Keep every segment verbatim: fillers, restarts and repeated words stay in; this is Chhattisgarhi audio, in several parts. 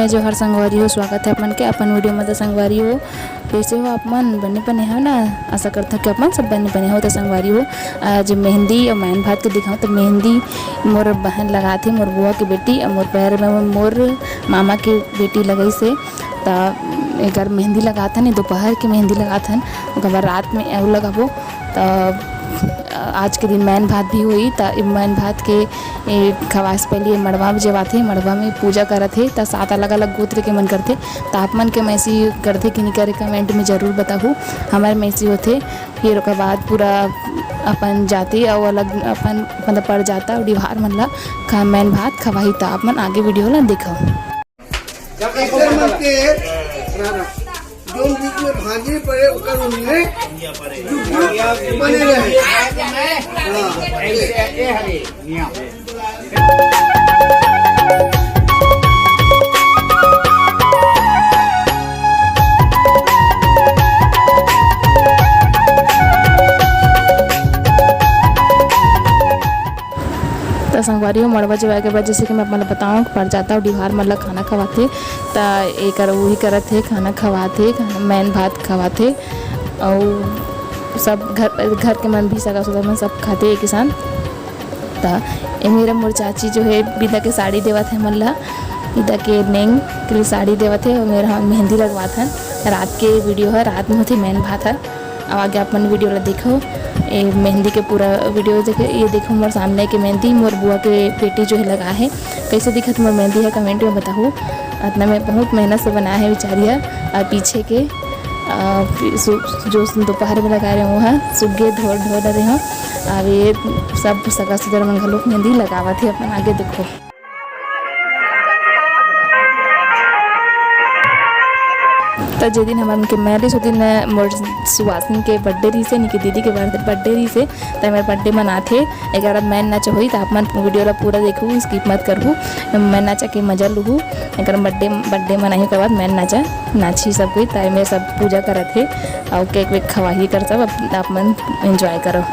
जोहार संगवारी हो, स्वागत है अपन के अपन वीडियो में। तो संगवारी हो, कैसे हो आप मन? बने बने हो ना? आशा करता कि आप मन सब बने बने हो। तो संगवारी हो, आज मेहंदी और मैन भात के दिखाऊँ। तो मेहंदी मोर बहन लगाथे, मोर बुआ के बेटी, और मोर पैर में मोर मामा के बेटी लगाइस हे। त एकर मेहंदी लगाथन, ये दोपहर के मेहंदी लगाथन, ओकर बाद रात में अउ लगाबो। त आज के दिन मैन भात भी होई, त ए मैन भात के, ए, खवाए से पहले मड़वा में जेवाथे, मड़वा में पूजा करत हे, त सात अलग-अलग गोत्र के मन करथे। त आप मन के मैसी करथे कि नहीं करे, comment में जरूर बताहू। हमर मैसी होथे, फिर ओकर बाद पूरा अपन जाति अउ अलग अपन, मतलब, परजाता अउ डिहार मन ला खा-, मैन भात खवाही। त आप मन आगे वीडियो ला देखव। एकर मन के जोन बीच में भांजी पड़े, ओकर उनमें जुगनू बने रहे। हाँ। त संगवारी हो, मड़वा जवाए के बाद, जैसे कि मैं आप मन ल बतावं, परजाता अउ डिहार मन ल खाना खवाथे, त एकर उही करत हे, खाना खवाथे, खाना, मैन भात खवाथे, अउ सब घर, घर के मन भी, सगा सुदा मन सब खाथे एक किसान। त ए मेरा मोर चाची जो है, बिदा के साड़ी देवत हे मन ल, बिदा के नेंग के लिए साड़ी देवत हे, अउ मेरा मेहंदी लगवात हन। रात के वीडियो है, रात में होथे मैन भात है। अब आगे आप मन वीडियो ला देखो, ए मेहंदी के पूरा वीडियो देखे। ये देखो मोर सामने के मेहंदी, मोर बुआ के बेटी जो है लगा है। कैसे दिखत मोर मेहंदी है, comment में बताहू। इतना मैं बहुत मेहनत से बनाया है बेचारी है। और पीछे के, आ, फिर सु-, जो दोपहर में लगा रहे हो, हाँ, सुग्गे धोर, धोर रहे हो। अब ये सब सगा सुदर मन घलोक मेहंदी लगावत है अपन। आगे देखो। त जे दिन हमन के marriage, ओ दिन मोर सुवासिन के birthday रहिसे, यानी कि दीदी के birth-, birthday रहिसे, त मेर birthday मनाथे। एकर मैन नाचा होही, त आप मन वीडियो ला पूरा देखहू, skip मत करहू। मैन नाचा के मजा लुहू। एकर birthday, birthday मनाही, ओकर बाद मैन नाचा नाचही सब कोई। त एमे सब पूजा करत हे अउ cake वेक खवाही, कर सब आप, आप मन enjoy करो।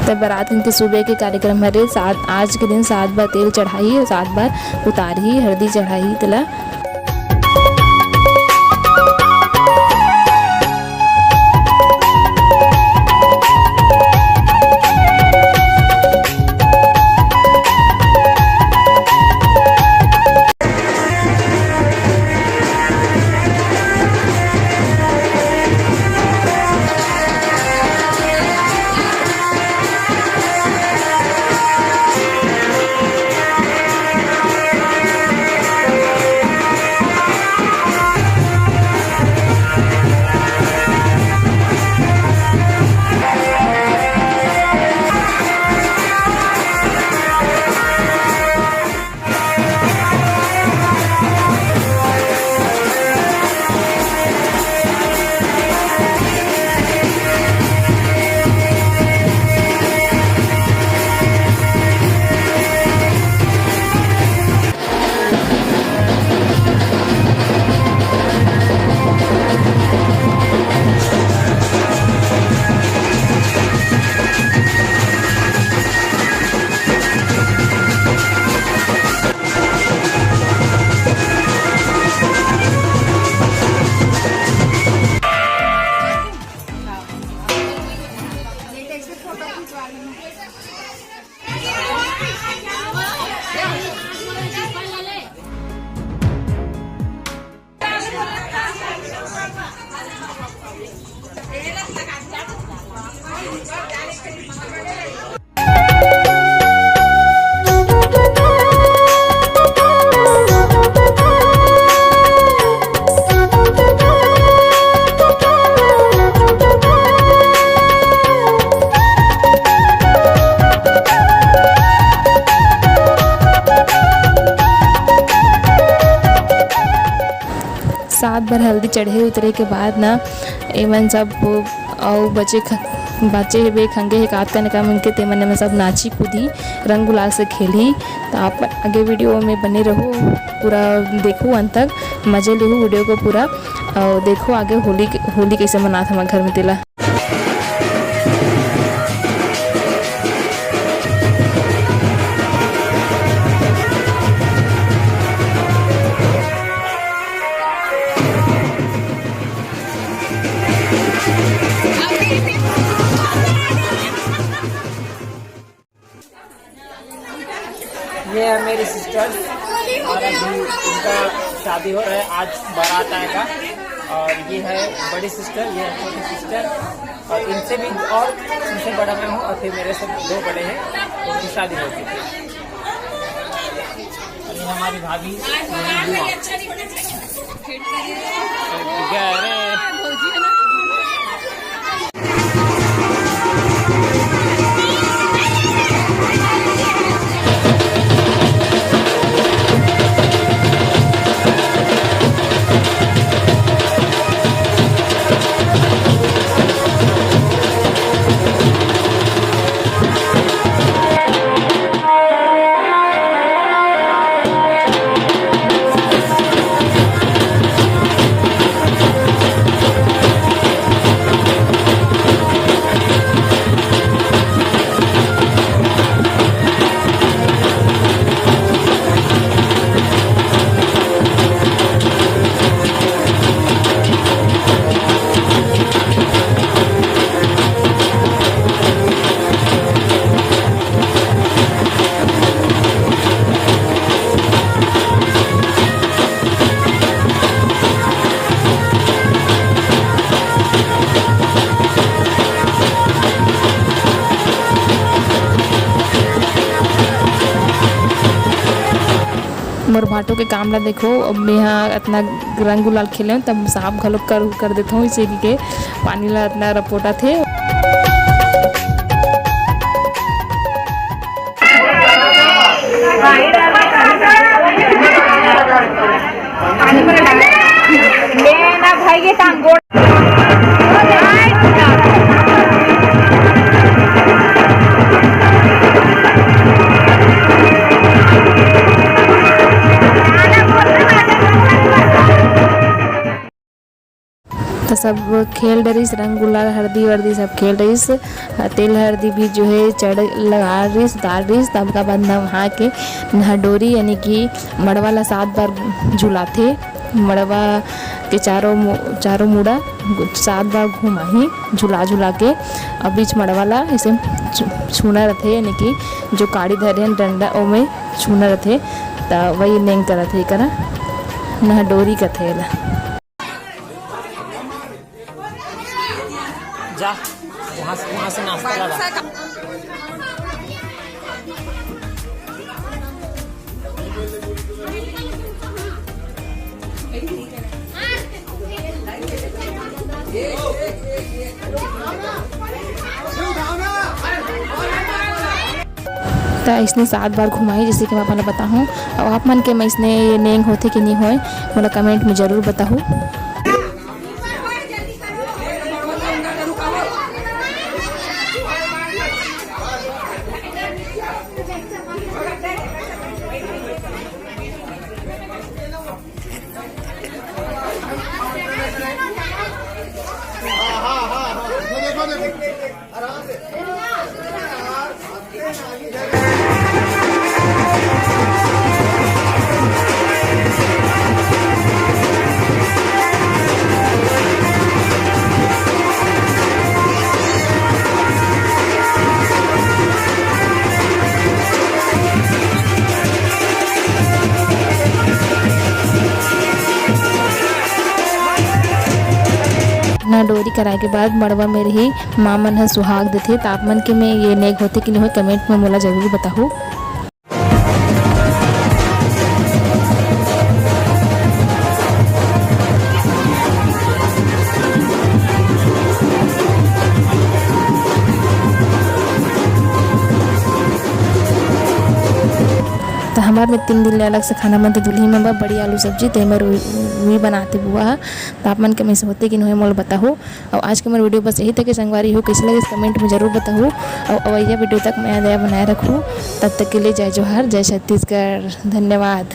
त बारात के सुबह के कार्यक्रम हरे, सात, आज के दिन सात बार तेल चढ़ाही अउ सात बार उतारही, हरदी चढ़ाही तेला। सात बार हल्दी चढ़े उतरे के बाद ना, एमन सब वो, अउ बचे ख-, बचे हेबे खंगे हे कात कने का मन के, तेमन एमन सब नाची कूदी, रंग गुलाल से खेलही। त आप आगे वीडियो में बने रहू, पूरा देखू अंत तक, मजे लेहू वीडियो को पूरा, अउ देखू आगे होली के, होली कैसे मनात हमर घर में तेला। ये है मेरी सिस्टर्स और अभी उनका शादी हो रहा है, आज बारात आएगा। और ये है बड़ी सिस्टर, ये है छोटी सिस्टर, और इनसे भी, और इनसे बड़ा मैं हूँ, और फिर मेरे से दो बड़े हैं, उनकी शादी हो चुकी है। और ये हमारी भाभी, ये है बुआ। ठीक है, अरे। मोर भाटो के काम ला देखो, अब मेहा अतना रंग गुलाल खेले हूँ, तब साफ घलो कर, कर देत हूँ, इसे के पानी ला अतना रपोटा थे। लेना भाई, ये काम गोड़। त सब खेल डरिस, रंग गुलाल, हरदी वर्दी सब खेल डरिस। तेल हरदी भी जो है चढ़ लगा रिस, उतार रिस। तब का बाद नहा के नहडोरी यानी कि मड़वा ला सात बार झुलाथे। मड़वा के चारों मु-, चारों मुड़ा सात बार घुमाही झुला झुला के। और बीच मड़वा ला ऐसे छु-, छूना रथे, यानी कि जो काड़ी धरे हन डंडा, ओमे छूना रथे। त वही नेंग करत हे, करा नहडोरी कथे एला। जा, वहाँ से, वहाँ से नाश्ता ला। त इसने सात बार घुमाई, जैसे कि मैं अपन बताहूँ। और आप मन के में इसने ये नेंग होथे कि नहीं होए, मोला कमेंट में जरूर बताहू। नहडोरी कराए के बाद मड़वा में रही माँ मन ह सुहाग देथे, त आप मन के में ये नेग होथे कि नहीं होय, कमेंट में मोला जरूर बताहू। त हमर में तीन दिन ले अलग से खाना बनथे, दुल्ही में बा बड़ी आलू सब्जी, तेमे रुई, रुई बनाथे बुआ ह। त आप मन के में से होथे कि नहीं होय, मोला बताहू। और आज के मोर वीडियो बस यही तक हे संगवारी हो। कैसे लगे, कमेंट में जरूर बताहू। और अवैया वीडियो तक मया दया बनाए रखू। तब तक के लिए जय जोहार, जय छत्तीसगढ़, धन्यवाद।